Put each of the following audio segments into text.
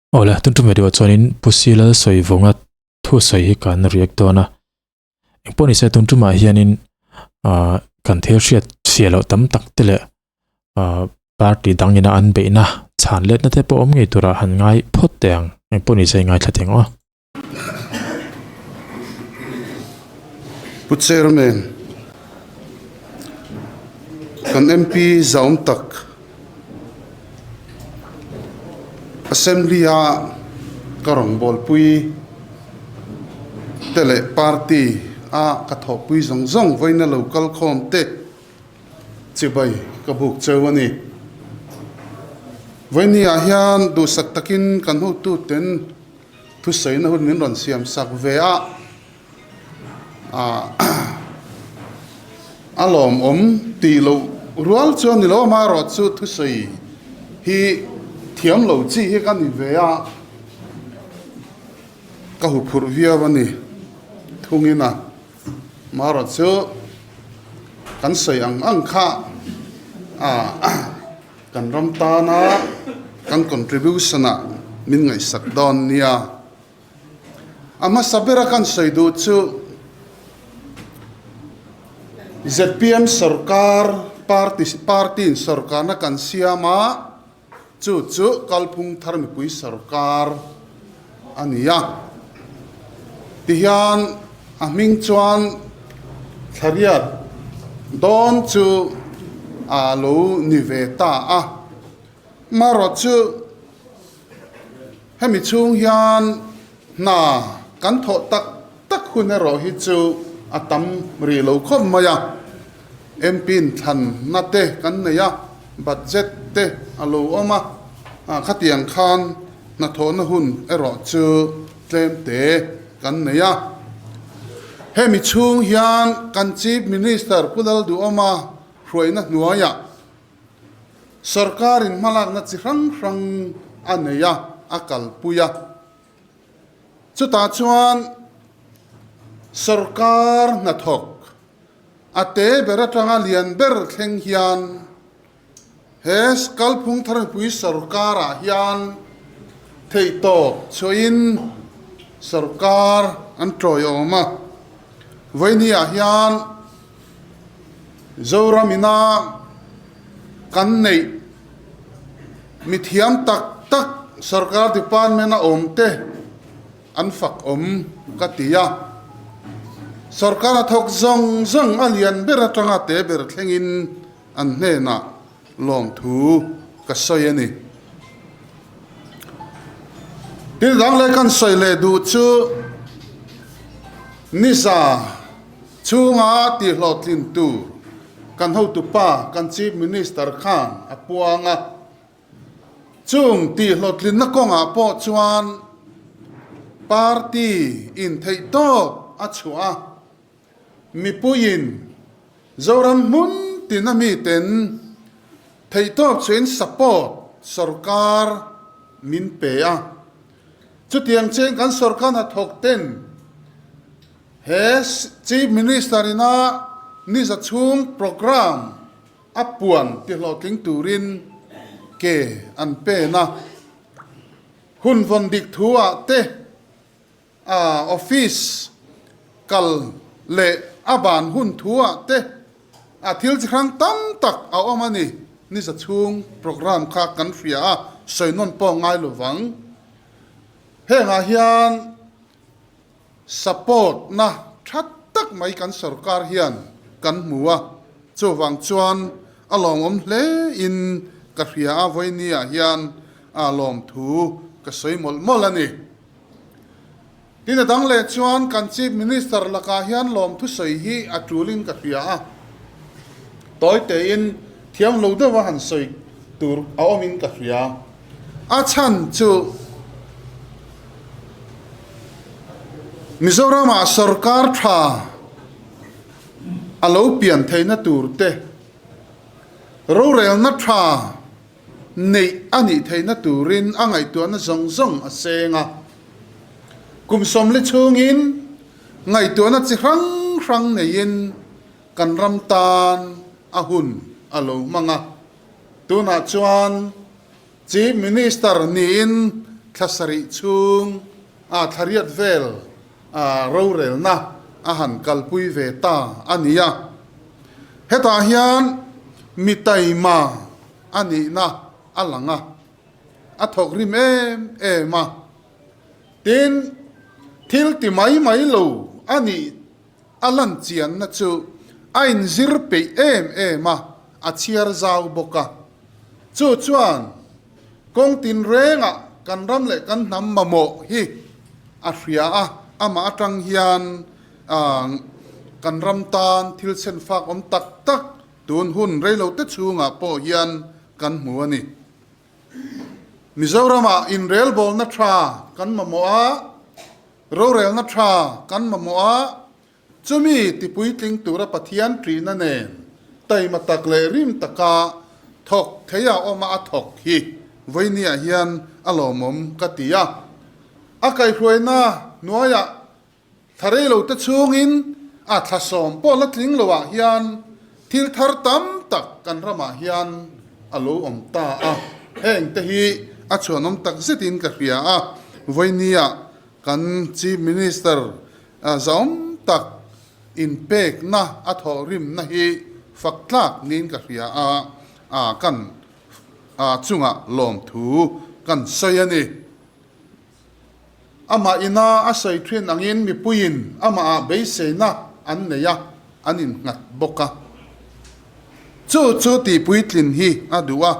Awle, tun tum video chuanin Pu Silal Sawivawnga thu sawi hi kan react dawn a. Engpawh nise tun tumah hianin ah kan thil hriat fiah loh tam tak te leh ah party dangina an beihna chhan letna te pawh awm ngei turah han ngai phawt teh ang. Engpawh nise i ngaithla teh ang aw. Pu Chairman, kan MP zaum tak Assembly a ka rawngbawlpui te leh party a ka thawhpui zawng zawng vawiina lo kal khawm te chibai ka buk cheu a ni. Vawiini ah hian duhsak takin kan hotuten Thusawiina hun min rawn siam sak ve a, ah a lawmawm tih loh rual chu a ni lo, amaherawhchu thusawi hi thiam lo chi hi ka ni ve a, ka huphurh viau a ni thungin a, amaherawhchu kan sawi ang ang kha ah Kan ram tana kan contribution ah min ngaihsak dawn nia. A hmasa bera kan sawi duh chu zpm sorkar party party in sorkarna kan siam a, chu chu kalphung thar mipui sorkar a ni a. Tihian a hming chuan thlariat dawn chu a lo ni ve ta a. Marawh chu hemi chhung hian hna kan thawh tak tak hun erawh hi chu a tam rih lo khawp mai a. MP in thlanna te kan nei a, budget te a lo awm a, khatiang khan hnathawhna hun erawh chu tlem te kan nei a. Hemi chhung hian kan Chief Minister Pu Lalduhawma hruaina hnuaiah sorkarin hmalakna chi hrang hrang a nei a, a kalpui a. Chutah chuan sorkar hnathawk a te ber atanga lian ber thleng hian He kalphung tharpui sorkarah hian theihtawp chhuahin sorkar an tawiawm a, vawinia hian Zoram ina kan neih mithiam tak tak sorkar department a awm te an fak awm ka ti a, sorkar a thawk zawng zawng a lian ber atanga te ber thlengin An hnenah lawmthu ka sawi a ni. Thil dang leh kan sawi leh duh chu niza chhunga tihhlawhtlin tur kan hotupa kan Chief Minister khan a puang a. Chung tihhlawhtlinna kawngah pawh chuan party in theihtawp a chhuah a. Mipuiin Zoram hmun tina miten theihtawp chuin support sorkar min pe a. Chutiang chen kan sorkar hnathawk ten he Chief Minister ina niza chhung programme a puan tihlawhtling turin ke an pen a. Hun vawn dik thu ah te A office kal leh a ban hun thu ah te a thil chi hrang tam tak a awm a ni. Niza chhung programme kha kan hria a, sawi nawn pawh ngai lo vang. Hengah hian support na tha tak mai kan sorkar hian kan hmu a, chuvang chuan a lawmawm hle in ka hria a, vawiini ah hian a lawmthu ka sawi mawlh mawlh a ni. Tin a dang leh chuan kan Chief Minister lakah hian lawmthusawi hi a tulin ka hria a, tawi tein thiam lo deuha han sawi tur a awmin ka hria. A chhan chu Mizoramah sorkar tha a lo pian theihna tur te, rorelna tha, Neih a nih theihna turin a ngaihtuahna zawng zawng a seng a. Kum sawmli chhungin ngaihtuahna chi hrang hrang neiin kan ram tan a hun a lo hmang a. Tunah chuan Chief Minister niin Thla sarih chhung a thla riat vel a rorelna a han kalpui ve ta a ni a. Hetah hian mi taima a nihna a lang a, a thawk rim em em a. Tin, thil ti mai mai lo a nih a lan chianna chu a inzir peih em em a, a chhiar zau bawk a. Chu chuan kawng tinrengah kan ram leh kan hnam mamawh hi a hria a, amah atang hian kan ram tan thil chhenfak awm tak tak tun hun reilote chhungah pawh hian kan hmu a ni. Mizoramah inrelbawlna tha kan mamawh a, rorelna tha kan mamawh a, Chumi tipuitling tura Pathian ṭihna nen taima tak leh rim taka thawk thei a awm a a thawk hi vawinia hian a lawmawm ka ti a. A kaihhruaina hnuaiah thla reilote chhungin a thla sawm pawh la tling loah hian thil thar tam tak kan ramah hian a lo awm ta a. Hengte hi a chhuanawm tak zetin ka hria a, vawinia kan Chief Minister Zawm tak inpekna a thawhrimna hi fak tlak niin ka hria a, kan chungah lawmthu kan sawi a ni. Amah ina a sawi thin angin mipuiin amahah beiseina an nei a, an innghat bawk a. Chu chu tihpuitlin hi a duh a.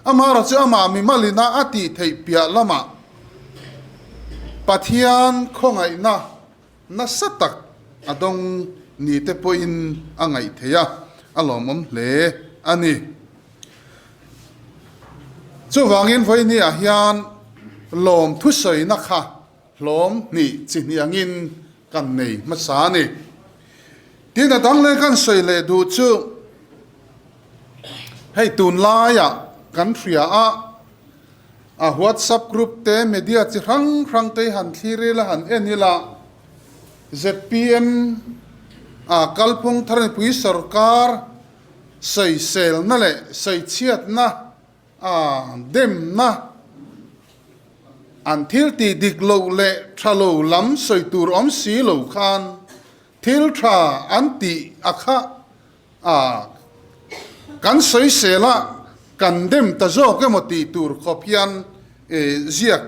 Amaherawhchu amah mimalina a tih theih piah lamah Pathian khawngaihna nasa tak a dawng ni te pawhin a ngaih theih a, a lawmawm hle a ni. Chuvangin vawinia hian lawm thusawina kha hlawm hnih chi hnih angin kan nei hmasa a ni. Tin a dang leh kan sawi leh duh chu hei tunlaiah kan hria a, a WhatsApp group te media chi hrang hrang te hi han thlir ila han en ila zpm a kalphung thar mipui sorkar sawiselna leh sawichhiatna a demna an thil tih dik loh leh tha lo lam sawi tur awm si lo khan thil tha an tih a kha A, kan sawisel a, kan dem ta zawk emaw tih tur khawp hian ziak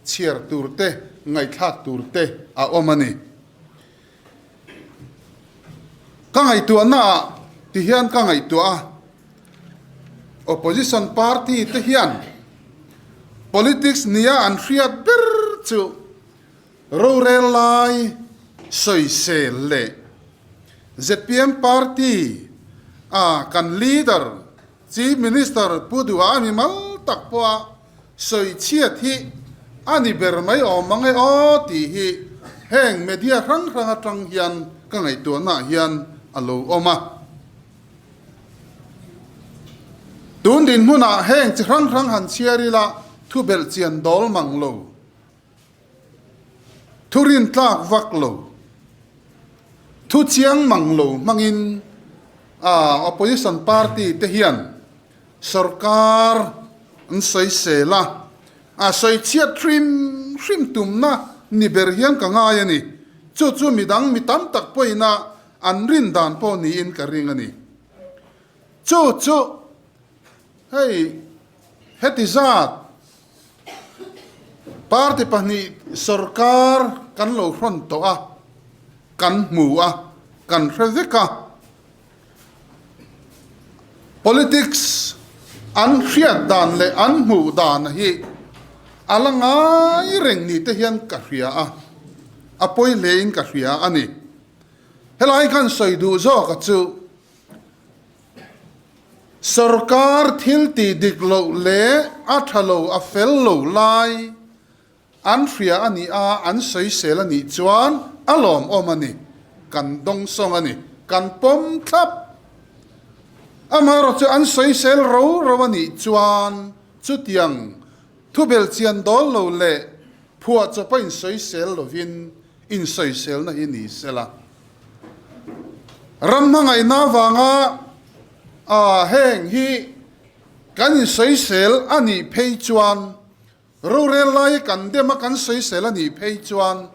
chhiar tur te, ngaihthlak tur te a awm a ni. Ka ngaihtuahna ah ti hian ka ngaihtuah a, Opposition party te hian politics nia an hriat ber chu Rorel lai sawisel leh zpm party a kan leader Chief Minister Pu Duha mi mal tak pawha sawi chhiat hi a ni ber mai awm mang e aw tih hi heng media hrang hrang atang hian ka ngaihtuahnaah hian a lo awm a. Tun dinhmunah heng chi hrang hrang han chhiar ila thubelh chian dawl mang lo. Thu rintlak vak lo, thu chiang mang lo hmangin opposition party te hian sorkar an sawisel a, a sawi chhiat hrim hrim tumna ni ber hian ka ngai a ni. Chu chu midang mi tam tak pawhin a an rin dan pawh niin ka ring a ni. Chu chu hei heti zat Party pahnih sorkar kan lo hrawn tawh a, kan hmu a, kan hre vek a. Politics an hriat dan leh an hmuh dan hi a la ngai reng ni te hian ka hria a, a pawi hlein ka hria a ni. Helai kan sawi duh zawka chu Sorkar thil tih dik loh leh a tha lo a fel lo lai an hria a nih a, an sawisel a nih chuan a lawmawm a ni, kan dawngsawng a ni, kan pawm thlap. Amaherawhchu an sawisel ro ro a nih chuan chutiang thubelchian dawl lo leh phuahchawpa insawisel lovin insawiselna hi ni sela. Ram hmangaihna avanga heng hi kan insawisel a nih phei chuan Rorel lai kan dem a kan sawisel a nih phei chuan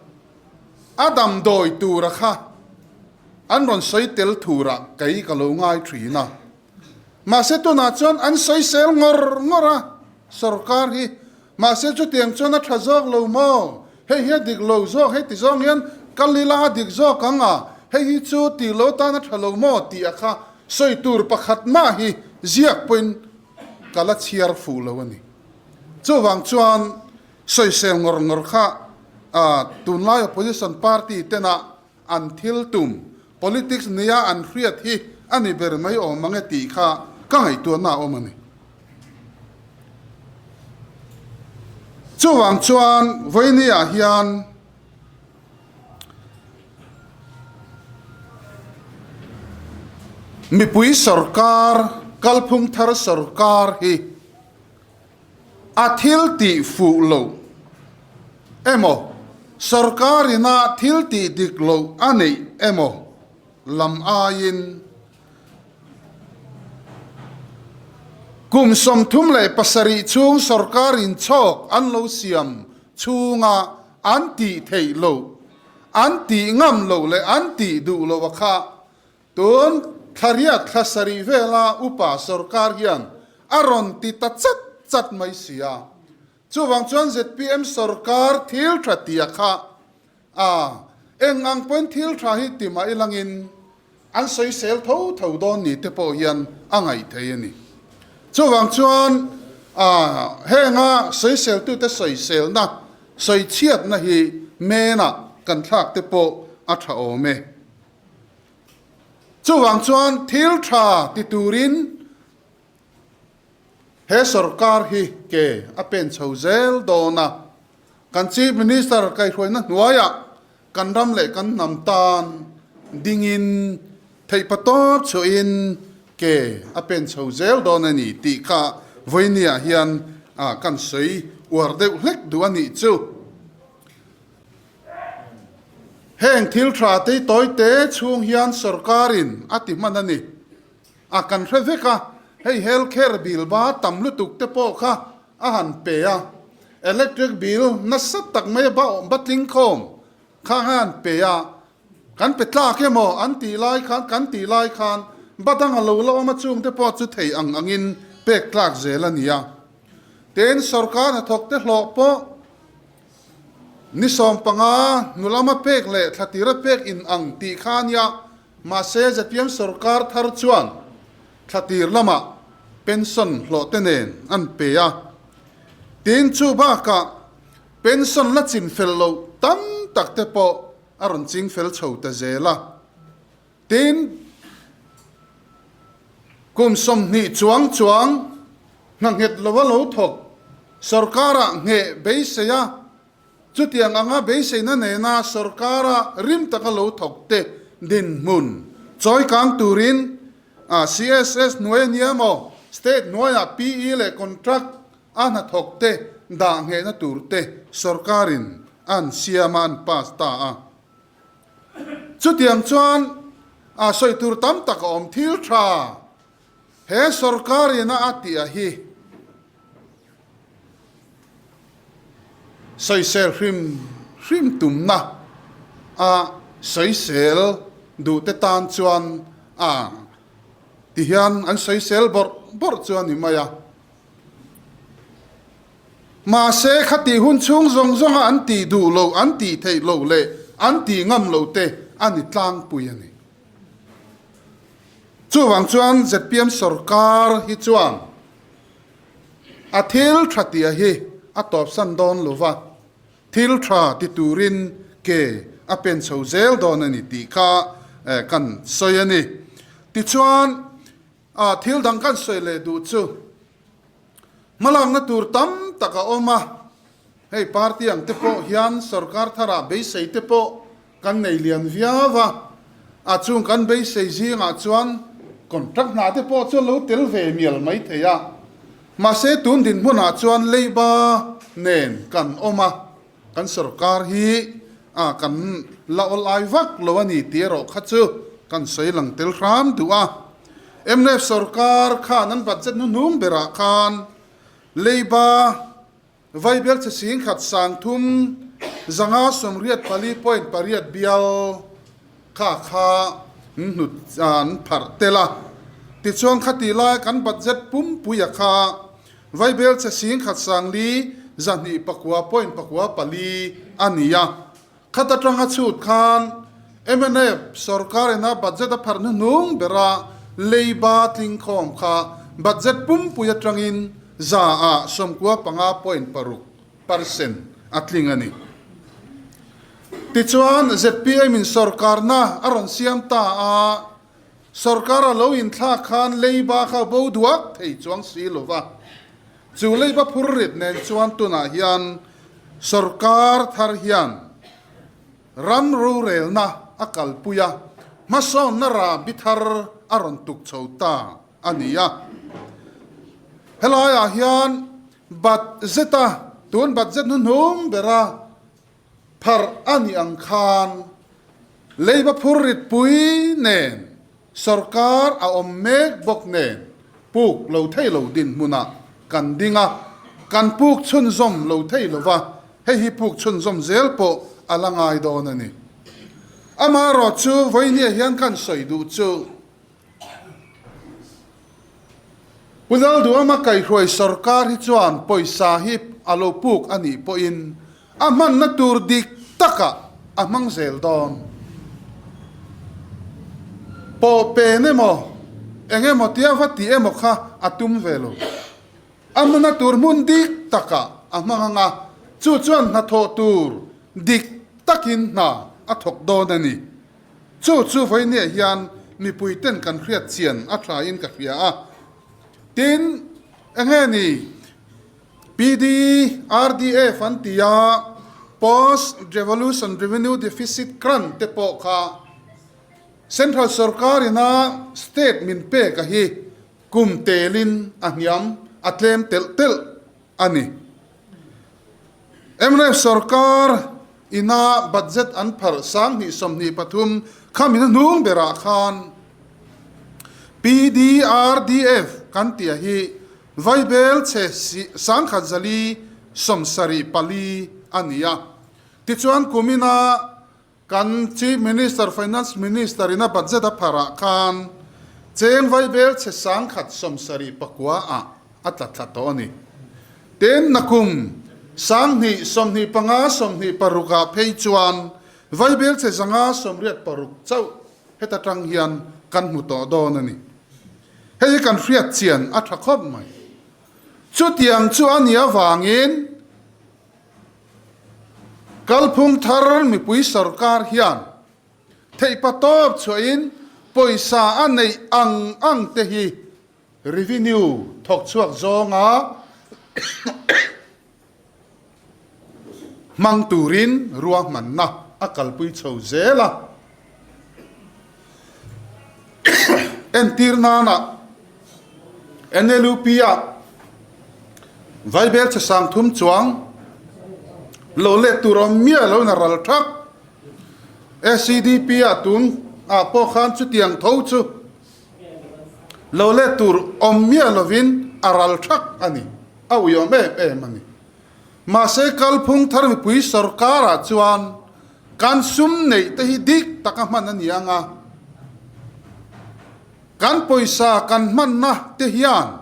a damdawi tura kha an rawn sawi tel thurah kei ka lo ngai thin a. Mahse tunah chuan an sawisel ngawr ngawr a sorkar hi. Mahse chutiang chuan a tha zawk lo maw? Hei hi a dik lo zawk, hei ti zawng hian kal ila a dik zawk ang a, hei hi chu tih lo tan a tha lo maw tih a kha sawi tur pakhat mah hi ziak pawhin ka la chhiar fuh lo a ni. Chuvang chuan sawisel ngawr ngawr kha tunlai opposition party tena an thil tum, politics nia an hriat hi a ni ber mai awm ang e tih kha ka ngaihtuahna a awm a ni. Chuvang chuan vawinia hian mipui sorkar, kalphung thar sorkar hi A thil tih fuh loh emaw, sorkar ina thil tih dik loh a neih emaw lam aiin kum 37 chhung sorkar inchhawk an lo siam chhunga an tih theih loh, an tih ngam loh leh an tih duh loh a kha Tun thlariat thla sarih vela upa sorkar hian a rawn ti ta chat chat mai si a. Chuvang chuan zpm sorkar thil tha tia kha a eng ang pawhin thil tha hi ti mah ilangin an sawisel tho tho dawn ni te pawh hian a ngaih thei a ni. Chuvang chuan a henga sawiseltute sawiselna, sawichhiatna hi menah kan thlak te pawh a tha awm e. Chuvang chuan thil tha ti turin he sorkar hi ke a pen chho zel dawn a, kan Chief Minister kaihhruaina hnuaiah kan ram leh kan hnam tan dingin theihpatawp chhuahin ke a pen chho zel dawn a ni tih kha vawinia hian kan sawi uar deuh hlek duh a nih chu. Heng thil tha te tawite chhung hian sorkarin a ti hman a ni. A kan hre vek a, hei health care bill ba tam lutuk te pawh kha a han pe a, electric bill nasa tak mai a ba tling khawm kha a han pe a, kan pe tlak emaw an tih lai khan kan tih lai khan ba dang a lo la awm a chung te pawh chu thei ang angin pek tlak zel a ni a. Tin, sorkar hnathawk te hlawh pawh Ni 15 hnu lama pek leh thla tira pek in ang tih kha a nia, mahse zpm sorkar thar chuan thla tir lamah pension hlawh te nen an pe a. Tin, chu bakah pension la chin fel loh tam tak te pawh a rawn ching fel chho ta zel a. Tin, kum 20 chuang chuang hna nghet lova lo thawk sorkarah ngheh beisei a, chutiang anga beiseina nena sorkara rim taka lo thawk te dinhmun chawikang turin CSS hnuai a nia maw, state hnuaiah PE leh contract a hnathawk te dah nghehna tur te sorkarin an siam a, an pass ta a. Chutiang chuan a sawi tur tam tak a awm. Thil tha he sorkar ina a tih a hi sawisel hrim hrim tumna a sawisel duh te tan chuan a ti hian an sawisel bawrh bawrh chu a ni mai a. Mahse, khatih hun chhung zawng zawnga an tih duh loh, an tih theih loh leh an tih ngam loh te a ni tlangpui a ni. Chuvang chuan zpm sorkar hi chuan a thil tha tia hi a tawpsan dawn lo va, thil tha ti turin ke a pen chho zel dawn a ni tih kha kan sawi a ni. Tichuan, thil dang kan sawi leh duh chu, Hmalakna tur tam tak a awm a, hei party ang te pawh hian sorkar tharah beisei te pawh kan nei lian viau a, a chung kan beisei zingah chuan contract hna te pawh chu lo tel ve mial mai thei a, mahse tun dinhmunah chuan leiba nen kan awm a, kan sorkar hi a kan la awlai vak lo a ni tih erawh kha chu kan sawi lang tel hram duh a. Mnf sorkar khan an budget hnuhnung berah khan leiba Vaibelchhe 10,000 584.8 bial kha kha hnut an pharh tel a. Tichuan khati laia kan budget pumpuia kha Vaibelchhe 10,402 point pakua pali a ni a. Khat atanga chhut khan mnf sorkar ina budget a pharh hnuhnung bera leiba tlingkhawm kha budget pumpui atangin za ah 95.6 percent a tling a ni. Tichuan zpm in sorkarna a rawn siam ta a, sorkar a lo inthlak khan leiba kha bo duak thei chuang si lova, Chu leiba phur rit nen chuan tunah hian sorkar thar hian ram rorelna a kalpui a, hmasawnna rahbi thar a rawn tuk chho ta a ni a. Helaiah hian budget-a tun budget hnuhnung bera Pharh a nih ang khan leiba phur ritpui nen sorkar a awm mek bawk nen puk lo thei lo dinhmunah kan ding a, kan puk chhunzawm lo thei lo va, hei hi puk chhunzawm zel pawh a la ngai dawn a ni. Amaherawh chu vawinia hian kan sawi duh chu Pu Lalduama kaihruai sorkar hi chuan pawisa hi a lo puk a nih pawhin a hmanna tur dik takah a hmang zel dawn. Pawh pen emaw, eng emaw tia va tih emaw kha a tum ve lo. A hmanna tur hmun dik takah a hmang ang a, chu chuan hnathawh tur dik takin hna a thawk dawn a ni. Chu chu vawinia hian mipui ten kan hriat chian a tha in ka hria a. Tin, enge ni PDRDF an ti a, Post Devolution Revenue Deficit Grant te pawh kha Central sorkar ina state min pek a hi kum telin a hniam a tlem telh telh a ni. Mnf sorkar ina budget an pharh 2023 kha min hnung berah khan PDRDF kan tih hi vaibel chhe 1,474 a ni a. Tichuan kumina kan Chief Minister, Finance Minister ina budget a pharh ah khan cheng vaibel chhe 1,079 ah a tla thla tawh a ni. Tin, nakum 2025, 26 ah phei chuan vaibel chhe 586 chauh heta tang hian kan hmu tawh dawn a ni. Hei hi kan hriat chian a tha khawp mai. Chutiang chu a nih avangin kalphung thar mipui sorkar hian theihpa tawp chhuahin pawisa a neih ang ang te hi Revenue thawk chhuak zawnga hmang turin ruahmanna a kalpui chho zel a. Entir nana NLUP-ah vaibel chhe 3000 chuang lo let tur awm miah loin a ral thak. SEDP-ah tun ah pawh khan chutiang tho chu Lo let tur awm miah lovin a ral thak a ni, a uiawm em em a ni. Mahse kalphung thar mipui sorkarah chuan kan sum neih te hi dik taka hman a ni ang a, kan pawisa kan hmanna te hian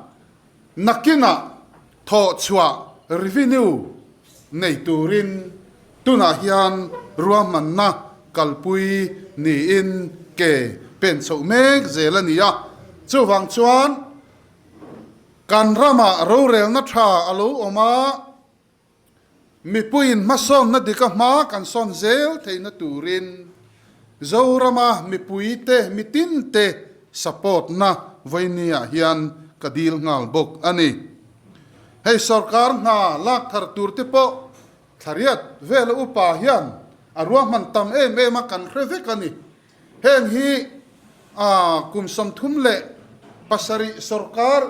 nakinah thawh chhuah revenue nei turin tunah hian ruahmanna kalpui niin ke pen chhoh mek zel a ni a. Chuvang chuan kan ramah rorelna tha a lo awm a, Mipuiin hmasawnna dika hma kan sawn zel theihna turin Zorama mipuite mitinte support-na vawinia hian ka dil nghal bawk a ni. Hei sorkar hna lak thar turte pawh thlariat vela upa hian a ruahman tam em em a kan hre vek a ni. Heng hi kum 37 sorkar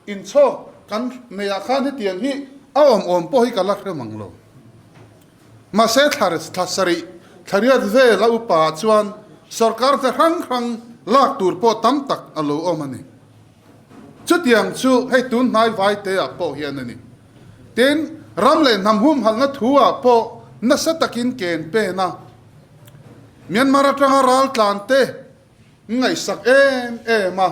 Inchhawk kan neiah khan hetiang hi a awm awm pawh hi ka la hre mang lo. Mahse thla thla sarih thla riat vel a upa ah chuan sorkar hna hrang hrang lak tur pawh tam tak a lo awm a ni. Chutiang chu hei tun hnai vai te ah pawh hian a ni. Tin. Ram leh hnam humhalhna thu ah pawh nasa takin ken pen a. Myanmar atanga raltlan te ngaihsak em em a.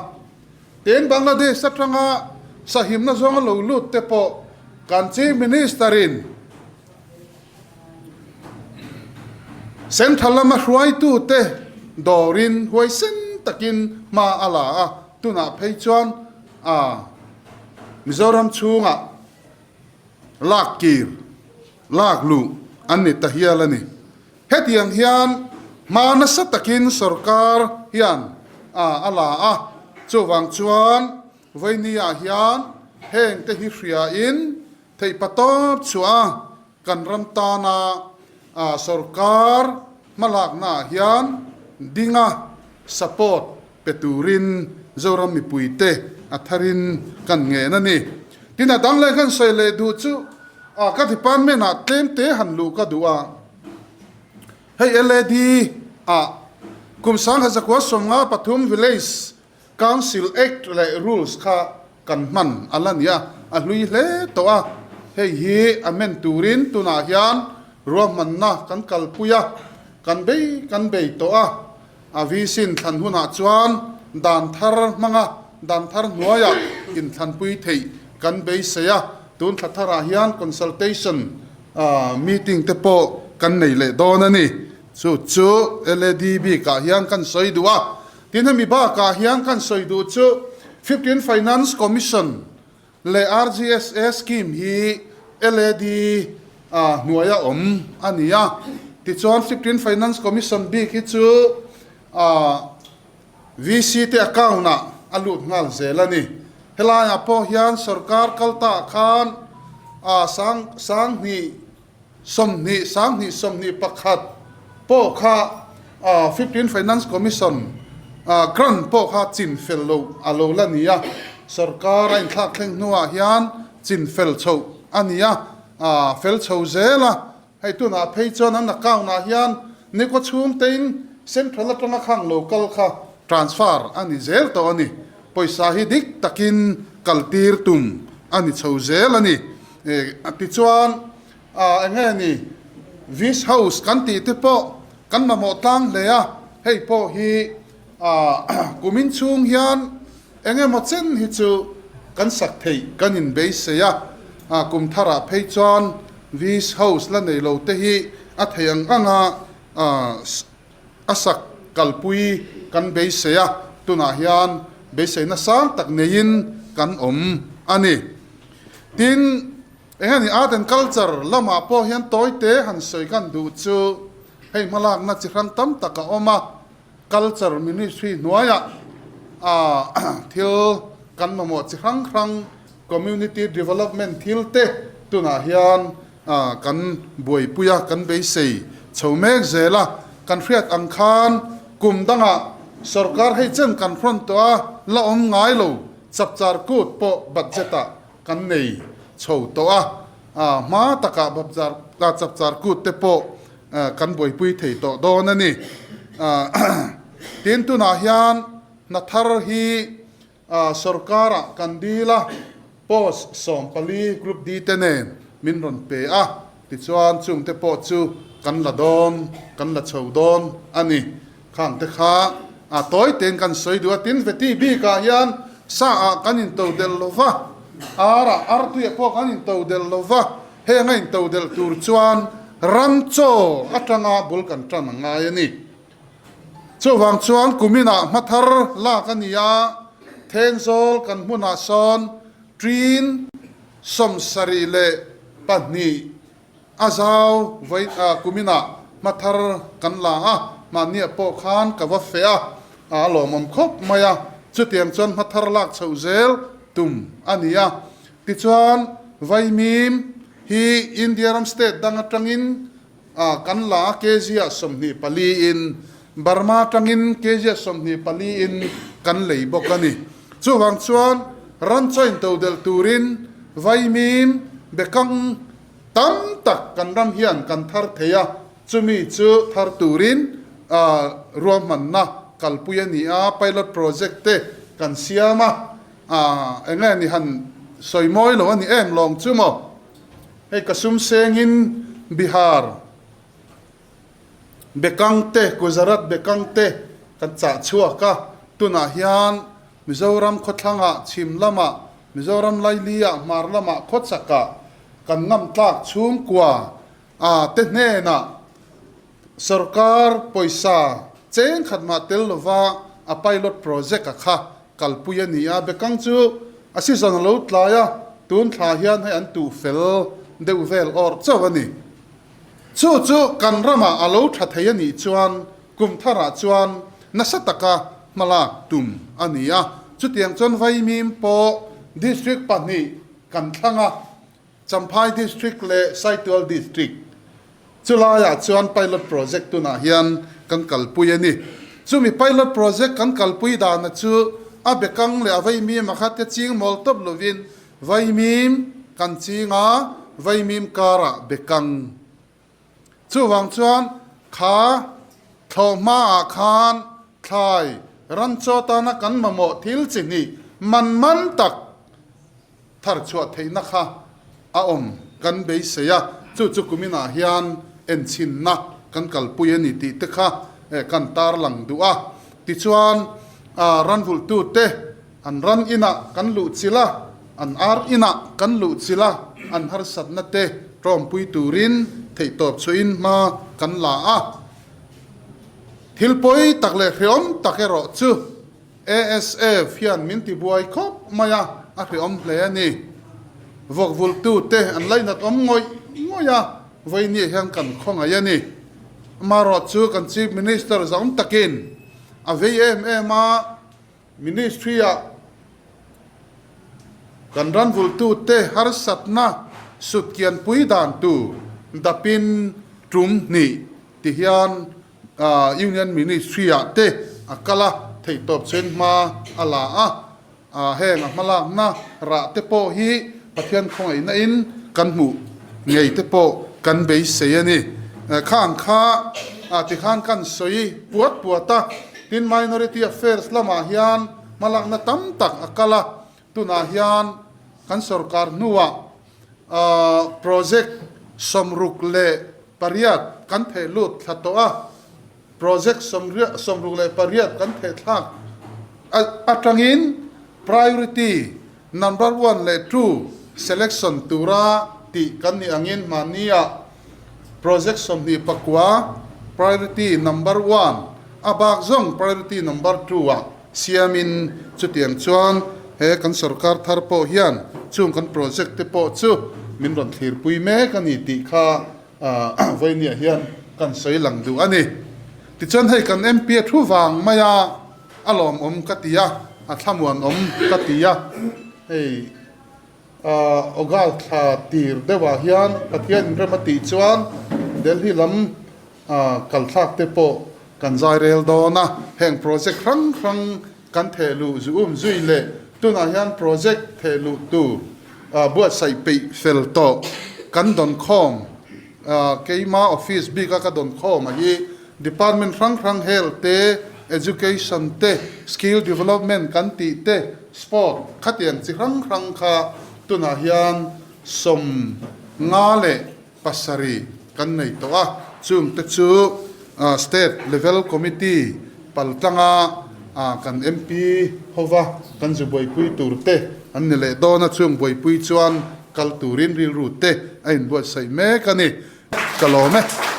Tin Bangladesh atanga sahimna zawnga lo lut te pawh kan Chief Minister in Central lama hruaitu te dawrin huaisen takin hma a la a, tunah phei chuan a Mizoram chhungah lak kir, lak luh an ni ta hial a ni. Hetiang hian hma nasa takin sorkar hian a la a, chuvang chuan Vawinia hian heng te hi hriain theihpatawp chhuah a kan ram tana sorkar hmalaknaah hian dinga support pe turin Zoram mipuite a tharin kan ngen a ni. Tin a dang leh kan sawi leh duh chu ka department ah tlem te han luh ka duh a, hei LAD ah kum 1953 Village Council Act leh Rules kha kan hman a la ni a, a hlui hle tawh a, hei hi amend turin tunah hian ruahmanna kan kalpui a, kan bei kan bei tawh a. A visin thlan hunah chuan dan thar hmanga dan thar hnuaiah inthlanpui theih kan beisei a, tun thla tharah hian consultation meeting te pawh kan nei leh dawn a ni. Chu chu LAD bikah hian kan sawi duh a, tin hemi bakah hian kan sawi duh chu Fifteen Finance Commission leh RGSA scheme hi LAD hnuaia awm a ni a, tichuan Fifteen Finance Commission bik hi chu VC te account ah a lut nghal zel a ni. Helaiah pawh hian sorkar kal ta khan sang 20 20 21 pawh kha Fifteen Finance Commission grant pawh kha chin fel loh a lo la ni a, sorkar a inthlak thleng hnuah hian chin fel chhoh a ni a, fel chho zel a, hei tunah phei chuan an account ah hian nikhaw chhung tein central atanga khang lo kal kha transfer a ni zel tawh a ni, pawisa hi dik takin kaltir tum a ni chho zel a ni. Tichuan eng nge ni Vice House kan tih te pawh kan mamawh tlang hle a, hei pawh hi kumin chhung hian eng emaw chen hi chu kan sak theih kan inbeisei a, kum tharah phei chuan Vice House la nei lo te hi a theih ang anga a sak kalpui kan beisei a, tunah hian beiseina sang tak neiin kan awm a ni. Tin, eng ani art and culture lamah pawh hian tawite han sawi kan duh chu hei hmalakna chi hrang tam tak a awm a, culture ministry hnuaiah thil kan mamawh chi hrang hrang community development thil te tunah hian kan buaipui a, kan beisei chho mek zel a, kan hriat ang khan kum dangah sorkar hei chen kan hrawn tawh a, la awm ngai lo. Chapchar kut pawh budget ah kan nei chho tawh a, hma takah chapchar kut te pawh kan buaipui thei tawh dawn a ni. Tin tunah hian hna thar hi sorkar ah kan dil a, post 14 group D te nen min rawn pe a, tichuan chung te pawh chu kan la dawn, kan la chho dawn a ni. Khang te kha a tawi tein kan sawi duh a, tin veti bikah hian sa ah kan into delh lo va, ar ah artuiah pawh kan into delh lo va, heng a into delh tur chuan ram chaw atanga bul kan tan a ngai a ni. Chuvang chuan kuminah hma thar lak a ni a, Thenzawl kan hmunah sawn ṭin 72. A zau vawi kuminah hma thar kan la a, mahniah pawh khan ka va feh a, a lawmawm khawp mai a, chutiang chuan hma thar lak chhoh zel tum a ni a. Tichuan, Vaimim hi India ram state dang atangin kan la a, kg ah 24 in, Burma atangin kg ah 24 in kan lei bawk a ni. Chuvang chuan ranchaw intodelh turin Vaimim bekang Tam tak kan ram hian kan thar thei a, chumi chu thar turin ruahmanna kalpui a ni a, pilot project te kan siam a, eng nge ni han sawi mawi lo a ni em lawng chu maw? Hei ka sum sengin Bihar Bekang te, Gujarat Bekang te kan chah chhuak a, tunah hian Mizoram khawthlangah, chhim lamah, Mizoram Laili-ah, hmar lamah, khawchakah kan ngamtlak chhungkua a te hnenah sorkar pawisa cheng khat mah tel lova a pilot project a kha kalpui a ni a. Bekang chu a season a lo tlai a, tun thla hian hei an tuh fel deuh vel awrh chauh a ni. Chu chu kan ramah a lo tha thei a nih chuan kum tharah chuan nasa taka hmalak tum a ni a. Chutiang chuan Vaimim pawh District pahnih kan thlang a, Champhai District leh Saitual District. Chulaiah chuan pilot project tunah hian kan kalpui a ni. Chumi pilot project kan kalpui dana chu a bekang leh a Vaimim a kha te ching mawl tawp lovin Vaimim kan ching a, Vaimim karah bekang. Chuvang chuan kha thlawh hmaah khan thlai ran chaw tana kan mamawh thil chi hnih man man tak thar chhuah theihna kha a awm kan beisei a, chu chu kuminah hian enchhinna kan kalpui a ni tih te kha kan tarlang duh a. Tichuan ranvulhtute An ran inah kan luh chilh a, an ar inah kan luh chilh a, an harsatna te tawmpui turin theihtawp chhuahin hma kan la a. Thil pawi tak leh hreawm tak erawh chu ASF hian min tibuai khawp mai a, a hreawm hle a ni. Vawkvultu te an lainat awm ngawih ngawih a, vawinia hian kan khawngaih a ni. Amaherawh chu kan Chief Minister zaum takin a vei em em a, Ministry-ah kan ranvultute harsatna sutkianpui dan tur dapin tum hnih ti hian Union Ministry-ah te a kal a, theihtawp chuan hma a la a. Heng a hmalakna rah te pawh hi Pathian khawngaihna in kan hmuh ngei te pawh kan beisei a ni. Khang kha tikhan kan sawi puat puat a, tin Minority Affairs lamah hian hmalakna tam tak a kal a, tunah hian kan sorkar hnuah project 68 kan theh lut thla tawh a. Project 68 kan thehthlak atangin priority number one leh two selection tura tih kan nih angin hmahniah project 29 priority number one a bak zawng priority number two ah siamin chutiang chuan he kan sorkar thar pawh hian chung kan project te pawh chu min rawn thlirpui mek a ni tih kha Vawinia hian kan sawi lang duh a ni. Tichuan hei kan MP a thu vang mai a, a lawmawm ka ti a, a thlamuanawm ka ti a. Hei August thla tir deuhah hian Pathian inrem a tih chuan Delhi lam kalthlak te pawh kan zai rel dawn a. Heng project hrang hrang kan theh luh zu um zui leh tunah hian project theh luh tur buatsaih peih fel tawh kan dawn khawm keima office bika ka dawn khawm a hi department hrang hrang health te education te skill development kan tih te sport khatiang chi hrang hrang kha tunah hian 57 kan nei tawh a, chungte chu State Level Committee paltlanga kan MP hova kan zu buaipui tur te an ni leh dawn a, chung buaipui chuan kal turin rilru te a inbuatsaih mek a ni. Ka lawm e.